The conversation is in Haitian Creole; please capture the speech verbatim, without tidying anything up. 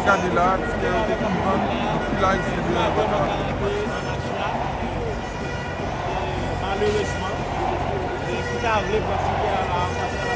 Gade la, tikè yo te fin vann, anpil Ayisyen deyò yo pa ka rantre nan match la. Malerezman, ki ta vle pran tikè a la,